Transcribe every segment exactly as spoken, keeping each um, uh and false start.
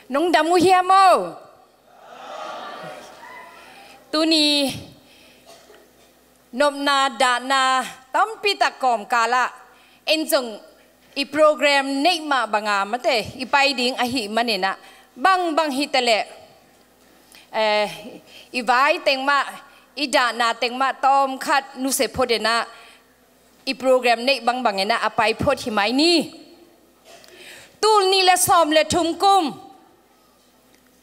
Nong dam uh hiam aw? Tuni nopna dahna tampi tak kawmkal ah en zong i program neih mah banga mate i pai ding ahih manin ah bangbang hi ta leh, eh, i vai teng mah, i dahna teng mah tawmkhat nusia phot in ah i program neih bangbang in ah a pai phot hi mai ni. Tul nih le sawm le thum kum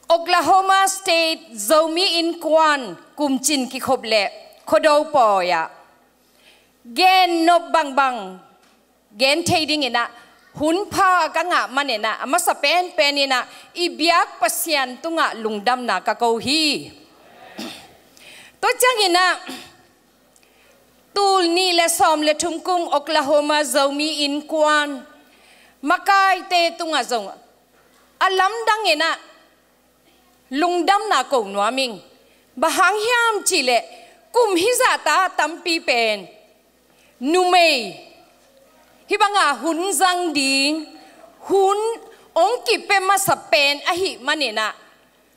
Oklahoma State Zomi Innkuan kumcin kikhop le Khuado pawi ah gen nop bangbang gen thei ding in ah hun pha ka ngah manin ah a masa penpen in ah i biak Pasian tungah lungdamna ka ko hi. Tua ciangin ah tul nih le sawm le thum kum Oklahoma Zomi Innkuan makaite tungah zong a lamdang in ah lungdamna ko nuam ing. Bang hang hiam cih leh kum hizahta tampi pen numei, hih banga hun zang ding hun ong kipia masa pen ahih manin ah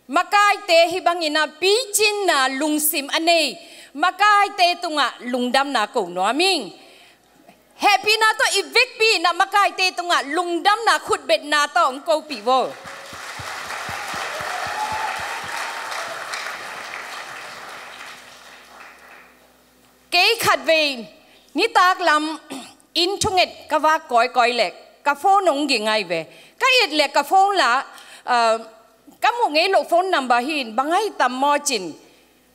makaite hih bangin ah picinna lungsim a nei makaite tungah lungdamna ko nuam ing. Hehpihna tawh i vekpi in ah makaite tungah lungdamna khutbetna tawh ong kopih vo. Kei khatvei nitak lam inn thunget ka vak kawikawi leh ka phone ong ging ahi ve. Ka et leh ka phone la, ah, ka muh ngei loh phone number hi in, bang ahi tam maw ci-in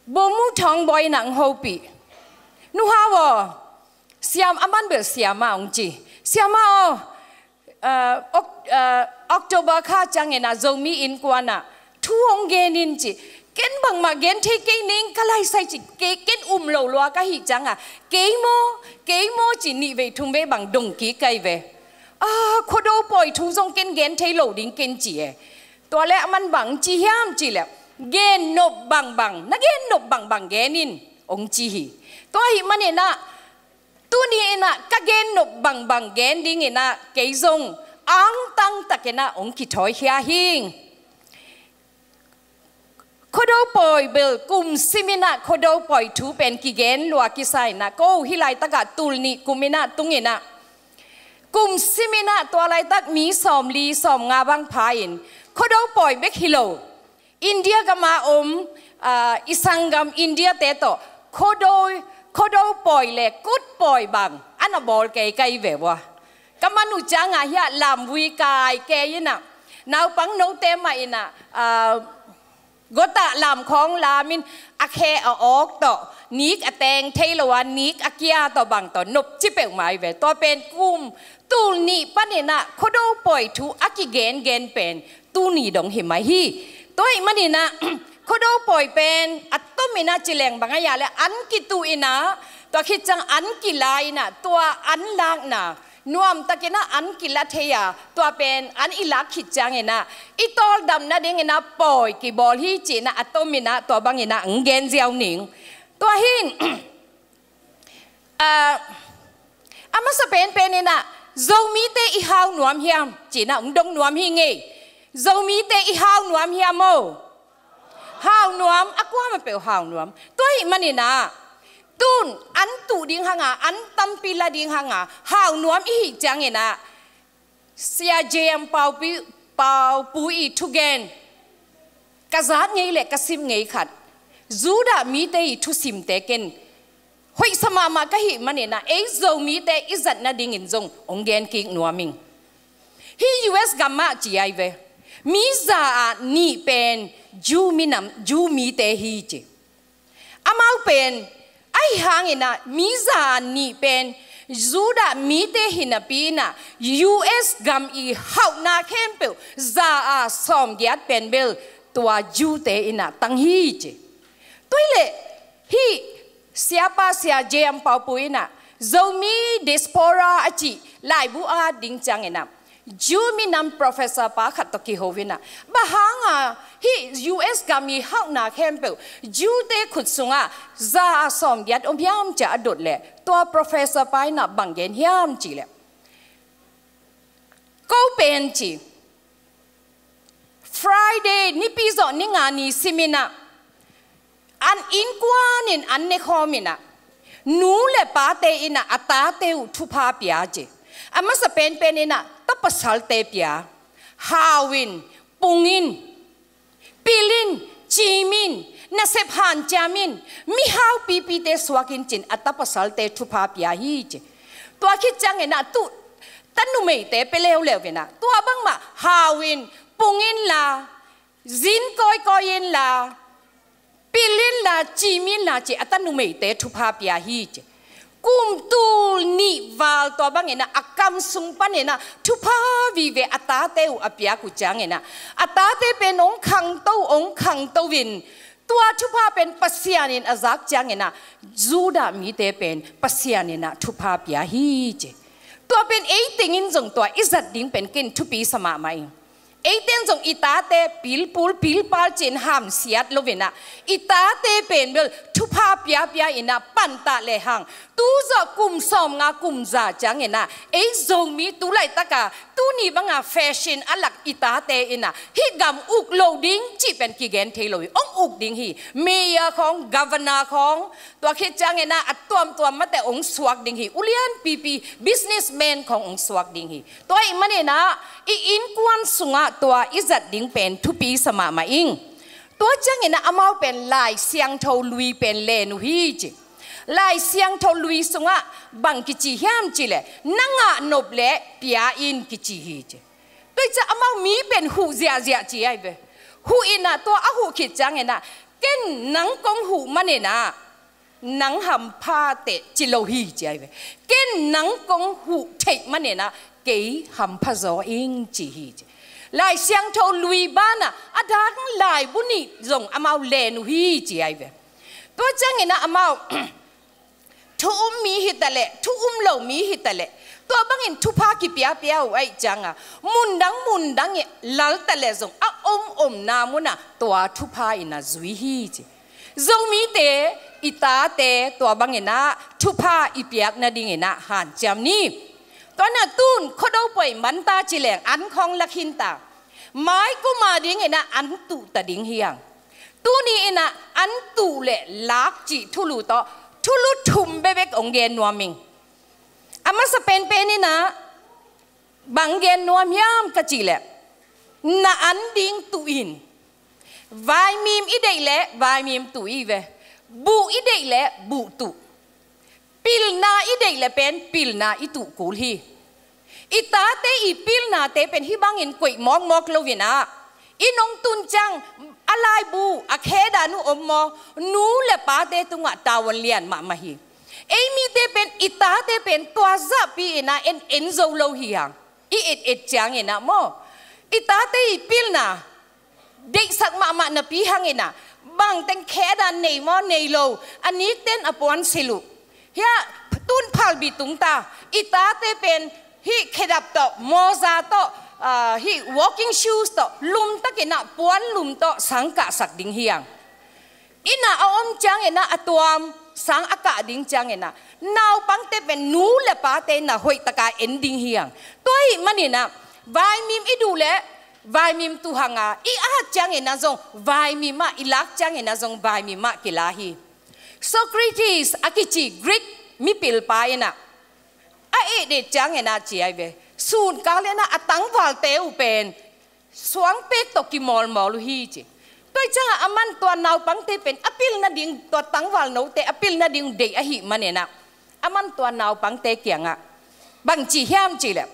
Bo Mu Thawng Bawi in ah ong hopih. Nu Hau aw, siam, a man bel siamah ong ci. Siamah aw, ah, Ok-, ah, October kha ciangin ah Zomi Innkuan ah thu ong gen in ci. Ken bangmah gen thei kei ning, ka laisai ci, kei ken um lo lua ka hih ciangah kei maw, kei maw ci nih vei thum vei bang dong kik ka hi ve. Ah, Khuado pawi thu zong ken gen thei lo ding ken ci e. Tua leh a man bang ci hiam cih leh gen nop bangbang, na gen nop bangbang gen in ong ci hi. Tua ahih manin ah tuni in ah ka gen nop bangbang gen ding in ah kei zong angtang tak in ah ong kithawi khia hi ing. Khuado pawi bel kum sim in ah Khuado pawi thu pen kigen lua kisa in ah ko hih laitak ah tul nih kum in ah tung in ah kum sim in ah tua laitak mi sawmli sawmnga bang pha in Khuado pawi bek hi lo India gam a om, ah, i sanggam India te tawh Khuado, Khuado pawi le Kut pawi bang a na bawl kei ka hi ve ua. Ka man uh ciangah hiah lamvui kai kei in ah naupang note mah in ah, ah, gawtah lamkhawng lam in a khe a awk tawh, nik a teng thei lo a, nik a kia tawh bang tawh nopci peuhmah hi ve. Tua pen kum tul nih panin ah Khuado pawi thu a kigengen pen tuni dong hi mai hi. Tua ahih manin ah Khuado pawi pen a tom in ah ci leng bang a hia leh an kituh in ah, tua khit ciang an kila in ah, tua an lakna nuamtak in ah an kila thei a, tua pen an i lak khit ciangin ah i tawldam nading in ah pawi kibawl hi ci-in ah a tom in ah tua bang in ah ong gen ziau ning. Tua hi in, ah, a masa penpen in ah Zomite i hau nuam hiam ci-in ah ong dong nuam hi ing ei. Zomite i hau nuam hiam aw? Hau nuam, a kuamah peuh hau nuam. Tua ahih manin ah tun an tuh ding hang a, an tampi la ding hang a, hau nuam i hih ciangin ah Sia J M Paupi, Paupu i thugen ka zak ngei le ka sim ngei khat, Judah mite i thusimte ken hoihsa mahmah ka hih manin ah ei Zomite i zat nadingin zong ong gen kik nuam ing. Hih U S gam ah ci ahi ve. Mi za ah nih pen Jew minam, Jew mite hi ci. Amau pen ahi hangin ah mi za ah nih pen Judah mite hi napi in ah U S gam i hauhna khempeuh za ah sawmgiat pen bel tua Jew-te in ah tang hi ci. Tua hi leh hih siapa Sia J M Paupu in ah Zomi diaspora a cih laibu a ding ciangin ah Jew minam professor pa khat tawh kiho in ah, bang hang a hih U S gam i hauhna khempeuh Jew-te khut sungah za ah sawmgiat om hiam ci-a a dot leh, tua professor pa in ah bang gen hiam cih leh, ko pen ci, Friday nipi zawh ni nga ni simin ah, an innkuan in an nekhawm in ah, nu le pate in ah a tate uh thupha pia ci. A masa penpen in ah ta pasalte pia. Hau in, pung in, pil in, cim in, nasep hanciam in, mihau pipite suak in ci-in a ta pasalte thupha pia hi ci. Tua khit ciangin ah tu ta numeite pia leuleu in ah, tua bangmah hau in, pung inla, zin kawikawi inla, pil inla, cim inla ci a ta numeite thupha pia hi ci. Kum tul nih val tua bangin ah a kam sung panin ah thupha vive a tate uh a piak uh ciangin ah, a tate pen hong khangto, hong khangto in, tua thupha pen Pasian in a zak ciangin ah, Judah mite pen Pasian in ah thupha pia hi ci. Tua pen ei tengin zong tua i zat ding pen ken thupi sa mahmah ing. Eiten zong i tate pilpul pilpal ci-in hamsiat lo in ah, i tate pen bel thupha piapia in ah pantah lehang, tu zawh kum sawmnga kum za ciangin ah, ei Zomi tu laitak a tuni banga fashion a lak i tate in ah hih gam uk lo ding cih pen kigen thei lo hi. Hong uk ding hi. Mayor khawng, governor khawng, tua khit ciangin ah a tuamtuam mate hong suak ding hi. Ulian pipi businessman khawng hong suak ding hi. Tua ahih manin ah i innkuan sungah tua i zat ding pen thupi sa mahmah ing. Tua ciangin ah amau pen Lai Siangtho lui pen len uh hi ci. Lai Siangtho lui sungah bang kici hiam cih leh, na ngah nop leh pia in kici hi ci. Tua ciang amau mi pen huh ziahziah ci ahi ve. Huh in ah, tua a huh khit ciangin ah, ken nang kong huh manin ah nang hampha teh ci lo hi ci ahi ve. Ken nang kong huh theih manin ah kei hampha zaw ing ci hi ci. Lai Siangtho lui banah a dang laibu nih zong amau len uh hi ci ahi ve. Tua ciangin ah amau thu um mi hi taleh, thu um lo mi hi taleh, tua bangin thupha kipiapia uh ahih ciangah, mundang mundang i lal taleh zong a om omna munah tua thupha in ah zui hi ci. Zomite, i tate tua bangin ah thupha i piak nadingin ah hanciam ni. Tua in ah tun Khuado pawi man ta ci leng an khawng la khin ta. Mai kum a dingin ah an tuh ta ding hi hang. Tuni in ah an tuh le lak cih thulu tawh thulu thum bekbek hong gen nuam ing. A masa penpen in ah bang gen nuam hiam ka cih leh, na an ding tuh in. Vaimim i deih leh vaimim tuh i ve. Buh i deih leh buh tuh. Pilna i deih leh pen pilna i tuh kul hi. I tate i pilnate pen hih bangin koih mawkmawk lo in ah, i nong tun ciang a laibu, a khe dan uh om maw, nu le pate tungah tavuan lian mahmah hi. Ei mite pen i tate pen tua zahpi in ah en en zo lo hi hang. I et et ciangin ah maw, i tate i pilna deihsak mahmah napi hangin ah, bangteng khe dan nei maw nei lo, a nikten a puan silh uh. Hiah tun phalbi tung ta, i tate pen hih khedap tawh, mawza tawh, ah, hih walking shoes tawh lumtakin ah puan lum tawh sang kahsak ding hi hang. Inn ah a om ciangin ah a tuam sang a kah ding ciangin ah, naupangte pen nu le pate in ah hoihtaka en ding hi hang. Tua ahih manin ah vaimim i duh leh vaimim tuh hang a, i at ciangin ah zong vaimim ah, i lak ciangin ah zong vaimim ah kila hi. Socrates a kici Greek mipilpa in ah a et et ciangin ah ci ahi ve. Sunkal in ah a tangvalte uh pen suangpek tawh kimawlmawl uh hi ci. Tua ciangah aman tua naupangte pen a pil nading, tua tangval note a pil nading deih ahih manin ah, aman tua naupangte kiangah bang ci hiam cih leh,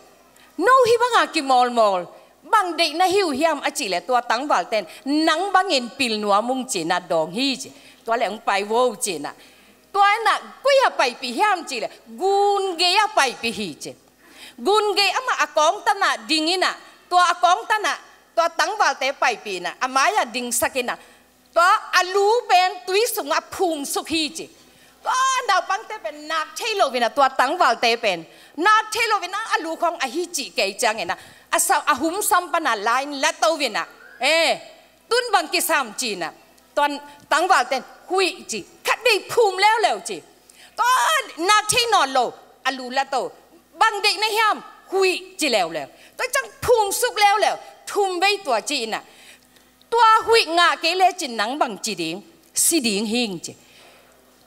no hih banga kimawlmawl, bang deih na hi uh hiam a cih leh, tua tangvalten nang bangin pil nuam ung ci-in ah dawng hi ci. Tua leh hong pai vo ci-in ah, tua in ah koi ah paipih hiam cih leh, gun gei ah paipih hi ci. Gun gei amah a kawng tanah ding in ah, tua a kawng tanah tua tangvalte paipih in ah, a mai-ah dingsak in ah, tua a lu pen tui sungah phumsuk hi ci. Tua naupangte pen nak thei lo in ah, tua tangvalte pen nak thei lo in ah, a lu khawng ahi cih kei ciangin ah, a sa, a humsam pan ah la in la to in ah, eh, tun bang kisam ci-in ah, tua tangvalten huih ci, khatvei phum leuleu ci. Tua nak thei nawn lo, a lu la to, bang deih na hiam, huih ci leuleu. Tua ciang phumsuk leuleu, thumvei tua ci-in ah, Tua huih ngah kei lecin nang bang ci ding? Si ding hing ci.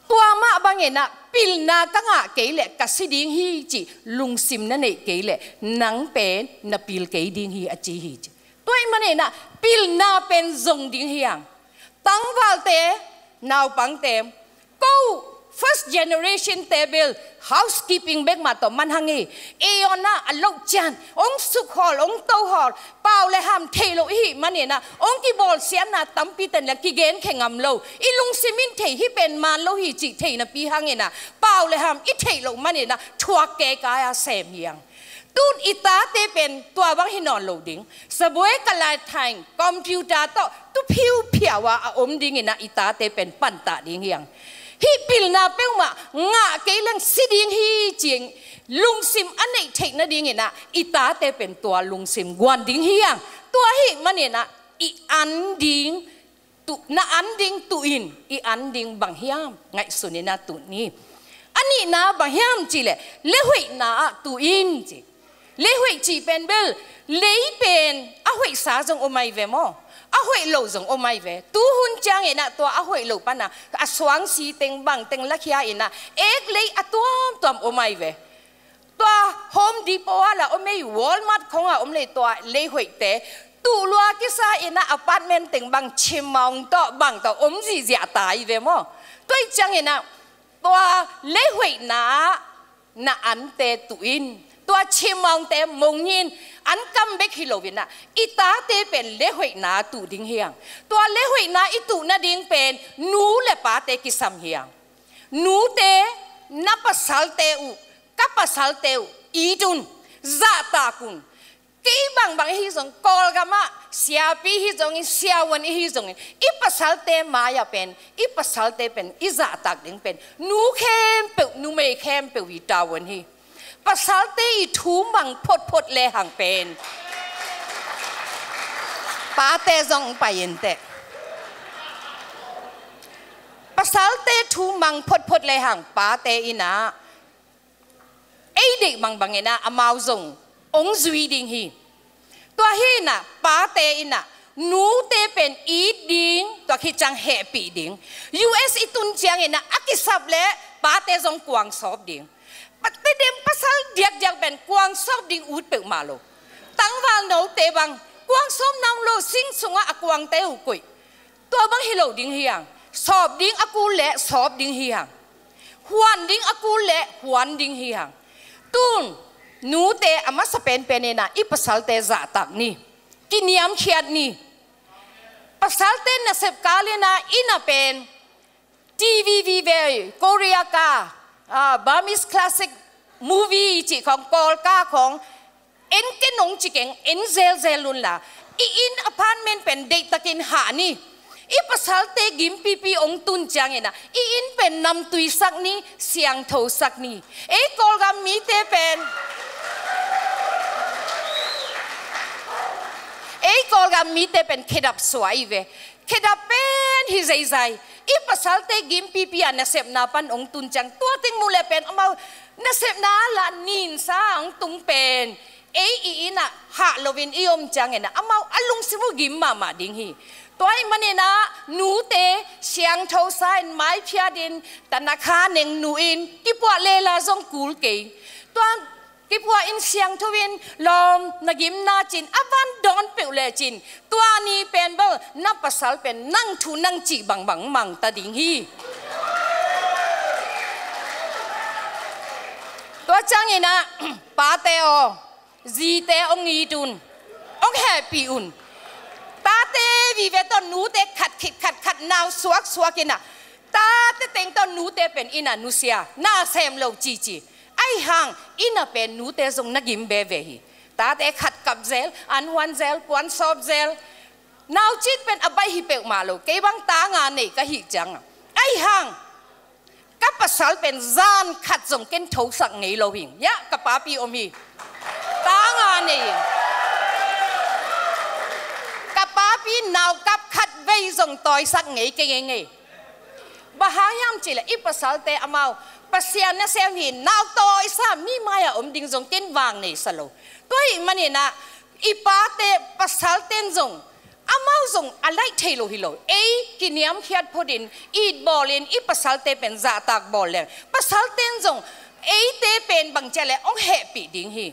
Tua mah bangin ah pilna ka ngah kei leh ka si ding hi cih lungsim na neih kei leh nang pen na pil kei ding hi a ci hi ci. Tua ahih manin ah pilna pen zong ding hi hang. Tangvalte, naupangte, ko first generation te bel housekeeping bek mah tawh man hang hi. Ei awn ah a loh ciang hong sukhawl, hong tohawl, pau le ham theih loh i hih manin ah hong kibawlsiatna tampi ten le kigen khe ngam lo. I lungsim in thei hi pen man lo hi cih thei napi hangin ah pau le ham i theih loh manin ah thuak kekai a sem hi hang. Tun i tate pen tua bang hi nawn lo ding. Sabuai ka lai thaing computer tawh tu phiuphiau a a om dingin ah i tate pen pantah ding hi hang. Hih pilna peuhmah ngah kei leng si ding hi cih lungsim a neih theih nadingin ah i tate pen tua lungsim guan ding hi hang. Tua ahih manin ah i an ding tu, na an ding tu in, i an ding bang hiam ngaihsun in ah tu ni. A nihna bang hiam cih leh lehoihna ah tu in ci. Lehoih cih pen bel lei pen a hoihsa zong om ahi ve maw? A hoih lo zong om ahi ve. Tuhun ciangin ah tua a hoih lo pan ah a suangsi teng bang teng lakhia in ah ek lei a tuamtuam om ahi ve. Tua Home Depot ah la om ei, Walmart khong ah om lei tua lei hoihte tuh lua kisa in ah apartment teng bang chimawng tawh bang tawh om zihziah ta hi ve maw? Tua ahih ciangin ah tua lei hoihna ah na ante tu in, tua chimawngte mong in, an kam bek hi lo in ah i tate pen lehoihna tu ding hi hang. Tua lehoihna i tu nading pen nu le pate kisam hi hang. Nute, na pasalte uh, ka pasalte uh it un, zahtak un. Kei bangbang hi zong Kawlgam ah siapi hi zongin, siavuan i hi zongin, i pasalte mai-ah pen, i pasalte pen i zahtak ding pen nu khempeuh, numei khempeuh i tavuan hi. Pasalte i thu mang photphot lehang pen pate zong pai inteh. Pasalte thu mang photphot lehang pate in ah ei deih bangbangin ah amau zong hong zui ding hi. Tua hi in ah pate in ah nute pen it ding, tua khit ciang hehpih ding. U S i tun ciangin ah a kisap leh pate zong kuang sawp ding. Pate dem pasal diakdiak pen kuang sawp ding ut peuhmah lo. Tangval note bang kuang sawp nang lo, sing sungah a kuangte uh koih. Tua bang hi lo ding hi hang. Sawp ding a kul leh sawp ding hi hang. Huan ding a kul leh huan ding hi hang. Tun nute a masa penpen in ah i pasalte zahtak ni. Kiniamkhiat ni. Pasalte nasep kal in ah i na pen T V vive, Korea ka, ah, Burmese classic movie cih khong, Kawl ka khong en ken hong ci keng, en zelzel un la. I inn apartment pen deihtakin hah ni. I pasalte gimpipi hong tun ciangin ah i inn pen namtuisak ni, siangthosak ni. Ei Kawlgam mite pen, ei Kawlgam mite pen khedap suak hi ve. Khedap pen hi zeizai. I pasalte gimpipi a nasepna pan hong tun ciang tua teng mu leh pen amau nasepna la ninsa hong tung pen ei i inn ah hah loin i om ciangin ah amau a lungsim uh gim mahmah ding hi. Tua ahih manin ah nute siangthosa in, maiphiat in, tanakha neng nu in, kipuah lela zong kul kei. Tua kipuah in siangtho in lawm na gimna cin a van dawn peuh lecin tua ni pen bel na pasal pen nang thu nang cih bangbang mangta ding hi. Tua ciangin ah pate aw, zite hong it un, hong hehpih un. Tate vive tawh nute khat khit khat khat nau suaksuak in ah tate teng tawh nute pen inn ah nusia, na sem lo cici. Ahi hang inn ah pen nute zong na gim veve hi. Tate khat kap zel, an huan zel, puan sawp zel. Naucin pen a baih hi peuhmah lo, kei bang ta nga nei ka hih ciang ah. Ahi hang ka pasal pen zan khat zong ken thosak ngei lo hing. Ya, ka papi om hi. Ta nga nei hing. Ka papi naukap khat vei zong tawisak ngei kei ngei ngei. Bang hang hiam cih leh i pasalte amau Pasian nasem hi, nau tawisa, mi mai-ah om ding zong ken vang neisa lo. Tua ahih manin ah i pate, pasalten zong Amau zong a laih thei lo hi lo. Ei kiniamkhiat photin, it bawlin, i pasalte pen zahtak bawl leng, pasalte in zong eite pen bangcia le hong hehpih ding hi.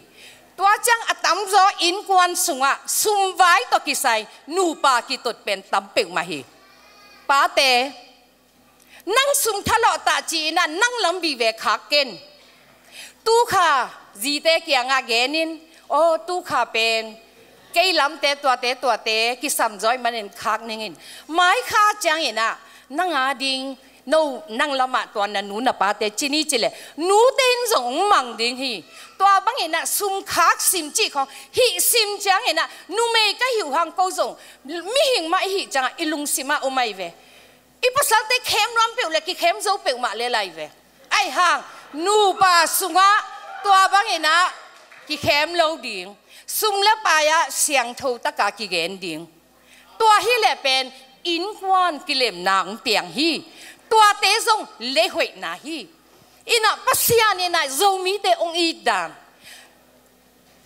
Tua ciang a tamzaw innkuan sungah sumvai tawh kisai nupa kitot pen tam peuhmah hi. Pate, nang sum thalawh tah ci-in ah nang lam vive khak ken. Tukha zite kiangah genin, aw, tukha pen kei lamte tuate tuate kisam zaw ahih manin khak ning in. Mai kha ciangin ah nang a ding, no, nang lamah tua na nu na pate ci ni ci leh, nute in zong hong mang ding hi. Tua bangin ah sum khak sim cih khawng hih sim ciangin ah, numei ka hih uh hang ko zong mihing mah i hih ciangah i lungsim ah um ahi ve. I pasalte khem nuam peuh le kikhem zo peuhmah le lai ve. Ahi hang nupa sungah tua bangin ah kikhem lo ding. Sum le pai ah siangtho taka kigen ding. Tua hi leh pen innkuan kilemna hong piang hi. Tuate zong leihoihna hi. Inah Pasian inah Zomite hong it dan.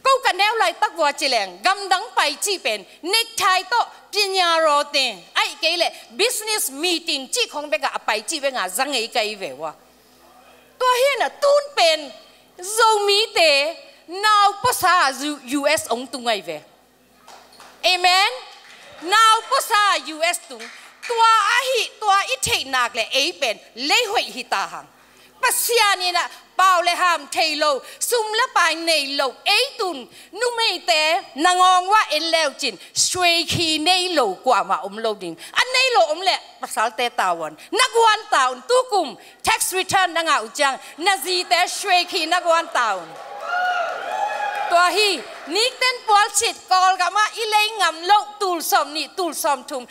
Ko ka neu laitak vua ci leng, gamdang pai cih pen necktie tawh pinya rawte, ahih kei leh business meeting cih khawng bekah a pai cih bekah za ngei ka hi ve ua. Tua hi inah tun pen Zomite nau puasa U S hong tung ahi ve. Amen. Nau puasa U S tung. Tua ahi, tua i theih nak le ei pen leihoih hi ta hang. Pasian inah pau le ham thei lo, sum le pai nei lo, ei tun numeite na ngawng uah en leucin sueikhi nei lo kuamah om lo ding. A nei lo om le pasalte tavuan na guan ta un. Tukum tax return na ngah uh ciang na zite sueikhi na guan ta un. Tua hi, nikten pualsit Kawlgam ah i lei ngam loh tul sawm nih, tul sawm thum.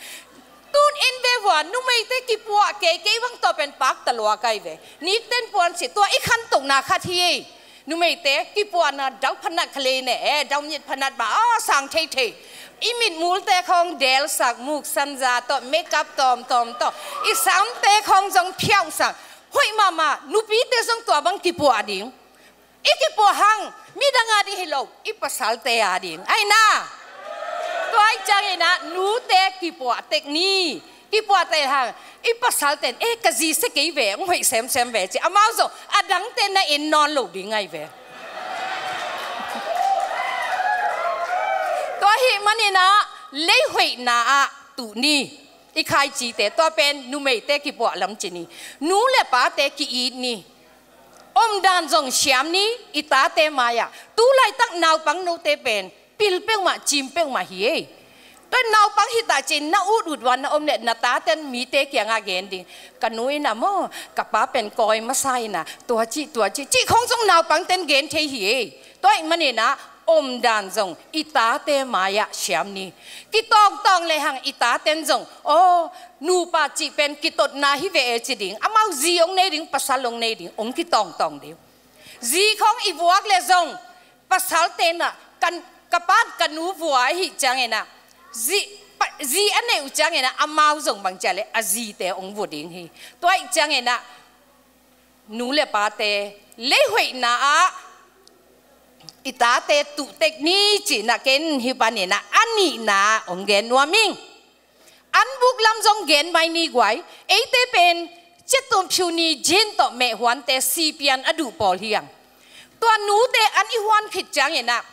Tun en ve vua, numeite kipuah kei, kei bang tawh pen pakta lua ka hi ve. Nikten pualsit, tua i khantohna khat hi ei. Numeite kipuahna dau phanat kha lei ne, eh, dau mit phanat ba, aw, sang theithei. I mitmulte khawng delsak, muk sanza tawh, makeup tawmtawm tawh, i samte khawng zong phiausak. Hoih mahmah, nupite zong tua bang kipuah ding. I kipuah hang midang a ding hi lo, i pasalte a ding. Ahi na. Tua ahih ciangin ah nute kipuah tek ni. Kipuah tek hang, i pasalte in, eh, ka zi sia kei ve, hong hoih semsem ve ci. Amau zong adangte na en nawn lo ding ahi ve. Tua ahih manin ah leihoihna ah tuh ni. I khaicite, tua pen numeite kipuah lam ci ni. Nu le pate ki-it ni. Omdan zong siam ni, i tate mai-ah. Tu laitak naupang note pen pil peuhmah, cim peuhmah hi ei. Tua naupang hi ta cin na ut ut ua na om le na taten mite kiangah gen ding. Ka nu inah maw, ka pa pen kawi masa inah, tua cih, tua cih, cih khawng zong naupangten gen thei hi ei. Tua ahih manin ah omdan zong i tate mai-ah siam ni. Kitawngtawng lehang i taten zong, aw, nupa cih pen kitotna hi ve e ci ding. Amau zi hong nei ding, pasal hong nei ding, hong kitawngtawng ding. Zi khawng i vuak le zong, pasalte inah, ka, ka pa ka nu vua ahih ciangin ah, zi, pa, zi a neih uh ciangin ah, amau zong bangcia le a zite hong vu ding hi. Tua ahih ciangin ah, nu le pate leihoihna ah i tate tuh tek ni cihna ken hih panin ah a nihna ah hong gen nuam ing. An buk lam zong gen mai ni guai. Eite pen ciattumphiu ni gin tawh mehhuante sipian a duh pawl hi hang. Tua nute an i huan khit ciangin ah,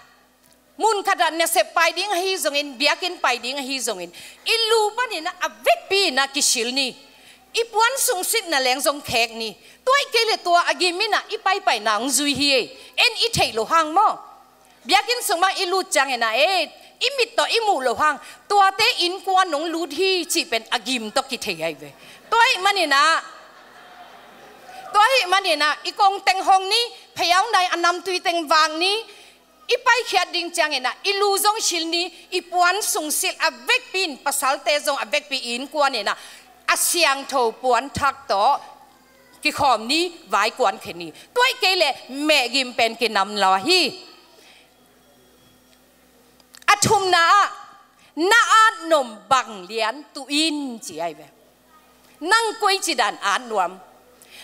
mun khatah nasep pai ding ahi zongin, biakinn pai ding ahi zongin, i lu panin ah a vekpi inah kisil ni. I puan sung sitna leng zong khek ni. Tua ahih kei le tua a gim inah i paipaina hong zui hi ei. En i theih loh hang maw. Biakinn sung bang i lut ciangin ah, eh, i mit tawh i muh loh hang, tuate innkuan hong lut hi cih pen a gim tawh kithei ahi ve. Tua ahih manin ah, tua ahih manin ah, i kongteng hong ni, pheiaunai a namtui teng vak ni, i paikhiat ding ciangin ah, i lu zong sil ni, i puan sung sil a vekpi in, pasalte zong a vekpi innkuan inah, a siangtho puanthak tawh kikhawm ni, vaikuan khe ni. Tua ahih kei le mehgim pen kinam lo hi. A thumna ah, na at nuam bang lian tuh in ci ahi ve. Nang koici dan at nuam?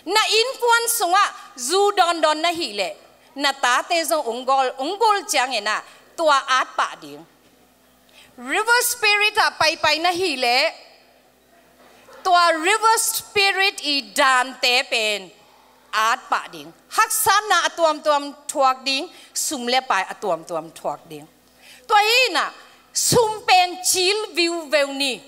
Na innkuan sungah zu dawndawn na hih leh, na tate zong hong gol, hong gol ciangin ah tua at pah ding. River spirit ah paipai na hih leh, tua river spirit i dante pen at pah ding. Haksatna a tuamtuam thuak ding, sum le pai a tuamtuam thuak ding. Tua hi inah, sum pen cil viuveu ni.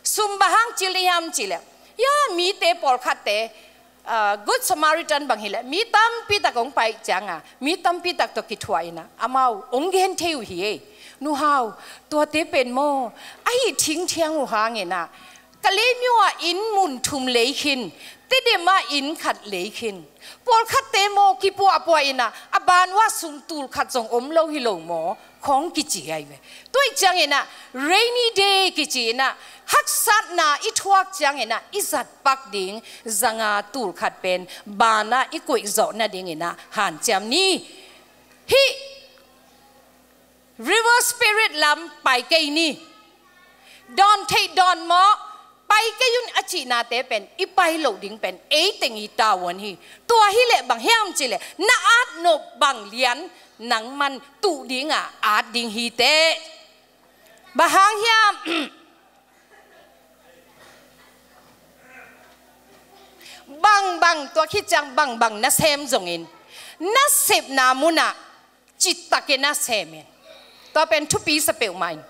Sum bang hang cil ding hiam cih leh, ya, mite pawlkhatte, ah, Good Samaritan bang hi leh, mi tampi tak hong pai ciangah, mi tampi tak tawh kithuah inah, amau hong gen thei uh hi ei. Nu hau, tuate pen maw, ahi thingthiang uh hang inah, Kalaymyo ah inn mun thum lei khin, Tedim ah inn khat lei khin. Pawlkhatte maw, kipuahpuah inah, a ban uah sum tul khat zong om lo hi lo maw, khawng kici ahi ve. Tua ih ciang inah, rainy day kici inah, haksatna i thuak ciang inah, i zat pak ding, zanga tul khat pen, ban ah i koih zawh nading inah, hanciam ni. Hih river spirit lam pai kei ni. Dawn theih dawn mawh, pai kei un a cihnate pen, i pai loh ding pen, ei teng i tavuan hi. Tua hi leh bang hiam cih leh, na at nop bang lian, nangman tuh dingah at ding hi teh. Bang hang hiam? Bangbang, tua khit ciang bangbang na sem zongin, na sepna munah citak inah sem in. Tua pen thupi sa peuhmah in.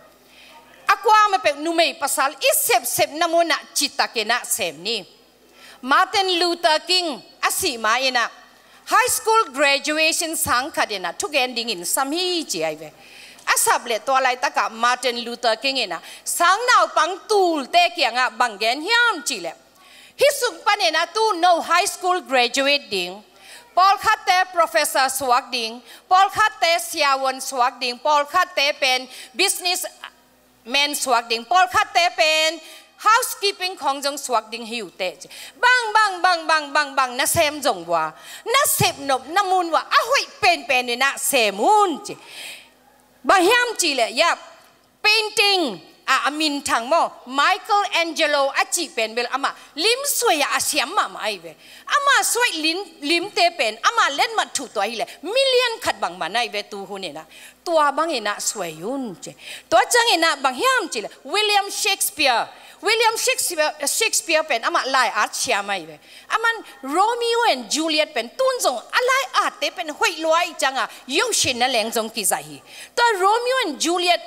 A kuamah peuh numei pasal i sepsepna munah citak inah sem ni. Martin Luther King a sih ma inah, high school graduation sang khat inah thugen dingin sam hi ci ahi ve. A sap leh tua laitakah Martin Luther King inah sang naupang tulte kiangah bang gen hiam cih leh, hih sung panin a tu no high school graduate ding, pawlkhatte professor suak ding, pawlkhatte siavuan suak ding, pawlkhatte pen business man suak ding, pawlkhatte pen housekeeping khawng zong suak ding hi uh teh. Bang, bang, bang, bang, bang, bang, na sem zong uh a, na sepnop na mun uh a, a hoih penpen inah sem un ci. Bang hiam cih leh, yap, painting ah a minthang maw, Michelangelo a cih pen bel amah lim suai ah a siam mahmah ahi ve. Amah suai lim, limte pen amah letmat thuh tua hi leh million khat bang man ahi ve tu hun inah. Tua bang inah suai un ci. Tua ciang inah bang hiam cih leh, William Shakespeare. William Shakespeare, Shakespeare pen amah lai-at siam ahi ve. Aman Romeo and Juliet pen tun zong a lai-atte pen hoih lua ih ciangah yohshin na leng zong kizaih hi. Tua Romeo and Juliet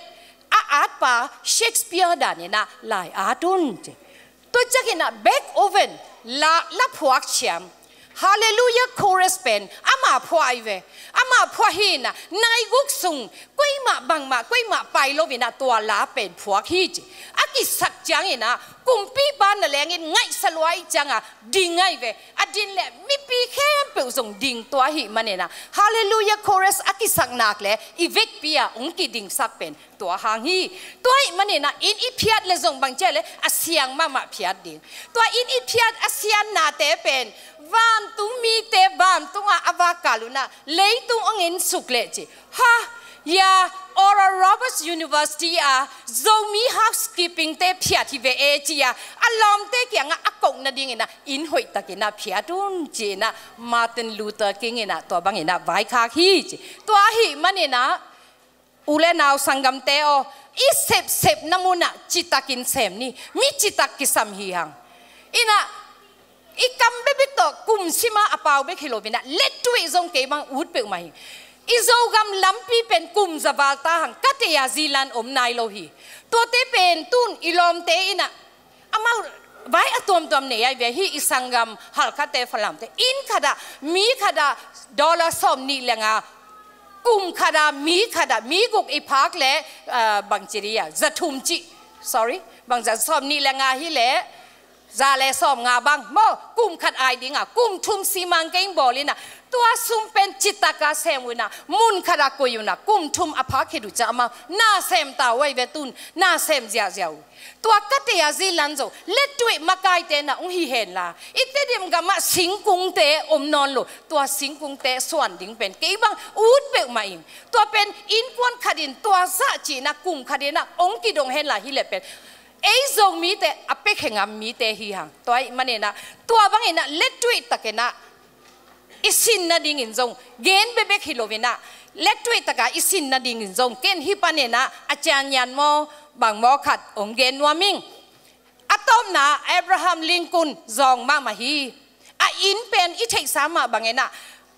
a atpa Shakespeare dan inah lai-at un ci. Tua ciang inah Beethoven la, la phuak siam. Hallelujah Chorus pen amah phuah ahi ve. Amah phuah hi inah nai guk sung kuamah bangmah, kuamah pai lo inah tua la pen phuak hi ci. A kisak ciang inah kumpipa na lengin ngaihsa lua ih ciangah ding ahi ve. A din leh mipi khempeuh zong ding tua ahih man inah Hallelujah Chorus a kisak nak leh i vekpi ah hong kidingsak pen tua hang hi. Tua ahih man inah inn i phiat leh zong bang ci a leh a siang mahmah phiat ding. Tua inn i phiat a siannate pen vantung mite vantungah a vak kal un ah leitung hong ensuk leh ci. Ha, ya, Oral Roberts University ah Zomi housekeeping te phiat hi ve e ci a, a lawmte kiangah a koh nading inah inn hoihtak inah phiat un ci inah Martin Luther King inah tua bang inah vaikhak hi ci. Tua ahih man inah u le nau sanggamte aw, i sepsepna munah citakin sem ni. Mi citak kisam hi hang. Inah i kam bekbek tawh kum sima a pau bek hi lo inah, lettui zong kei bang ut peuhmah hi. I Zogam lampi pen kum za val ta hang, ka tei a zilan om nai lo hi. Tuate pen tun i lawmte inah amau vai a tuamtuam nei ai ve hi. I sanggam Halkhatte, Falamte inn khatah mi khatah dollar sawm nih le nga, kum khatah mi khatah mi guk i phak le, ah, bangci dia, za thum ci, sorry, bang za sawm nih le nga hi le za le sawm nga bang maw, kum khat ai dinga kum thum simang keng bawl inah, tua sum pen citaka sem unah, mun khatah koih unah, kum thum a phak khit uh ciang amau na sem ta uh ai ve tun, na sem ziahziah uh. Tua ka tei a zilan zo lettui makaite na ung hi henla, i Tedim gamah singkungte om nawn lo, tua singkungte suan ding pen kei bang ut peuhmah ing. Tua pen innkuan khatin tua zah cihna kum khatinah ong kidong henla hi le pen ei Zomite a pekhe ngam mite hi hang. Tua ahih maninah tua banginah lettui takinah I sin nadingin zong gen bekbek hi loinah, lektui taka i sin nadingin zong ken hih paninah a ciangian maw, bang maw khat hong gen nuam ing. A tawpna, Abraham Lincoln zawng mahmah hi. A inn pen i theihsa mah banginah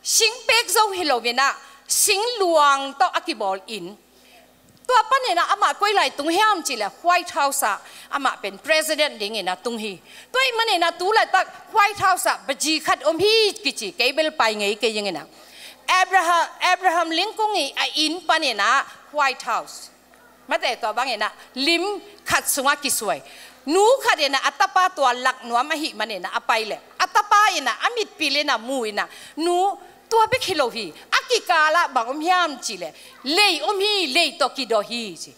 singpek zo hi loinah singluang tawh a kibawl inn. Tua paninah amah koi lai tung hiam cihleh White House ah amah pen president dinginah tung hi. Tua ih maninah tu laitak White House ah baji khat om hi kici, kei bel pai ngei kei inginah. Abraham, Abraham Lincoln ih a inn paninah White House, mate, tua banginah lim khat sungah kisuai nu khat inah a tapa tua lak nuam ahih maninah a pai leh a tapa inah a mitpil inah mu inah, nu, tua bek hi lo hi, a kikalah bang om hiam cihleh lei om hi, lei tawh kidaw hi ci.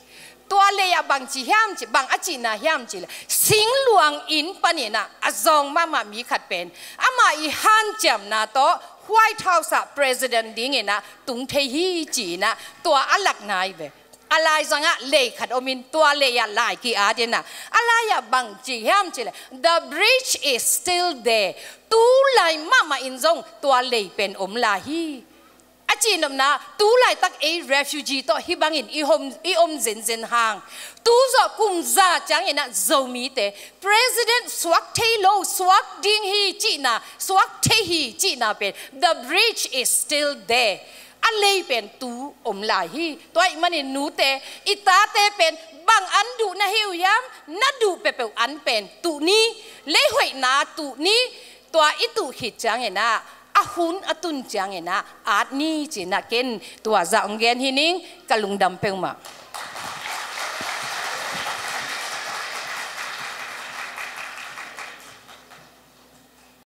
Tua lei ah bang ci hiam ci, bang a cihna hiam cihleh singluang inn paninah a zawng mahmah mi khat pen amah ih hanciamna tawh White House ah president dinginah tung thei hi ci-inah tua a lak nai ve. A laizangah lei khat omin tua lei ah lai ki-at inah a lai-ah bang ci hiam cihleh, "The bridge is still there." Tu lai mahmah in zong tua lei pen om lai hi. A cihnopna, tu laitak ei refugee tawh hih bangin i om, i om zenzen hang, tu zawh kum za cianginah Zomite president suak thei lo, suak ding hi cihna, suak thei hi cihna pen, "The bridge is still there." A lei pen tu om lai hi. Tua ih manin nute, i tate pen bang an duh na hi uh hiam, na duh peuhpeuh an pen tuh ni, lei hoihna tuh ni. Tua i tuh khit cianginah a hun a tun cianginah at ni ci-inah ken tua zah hong gen hi ning, ka lungdam peuhmah.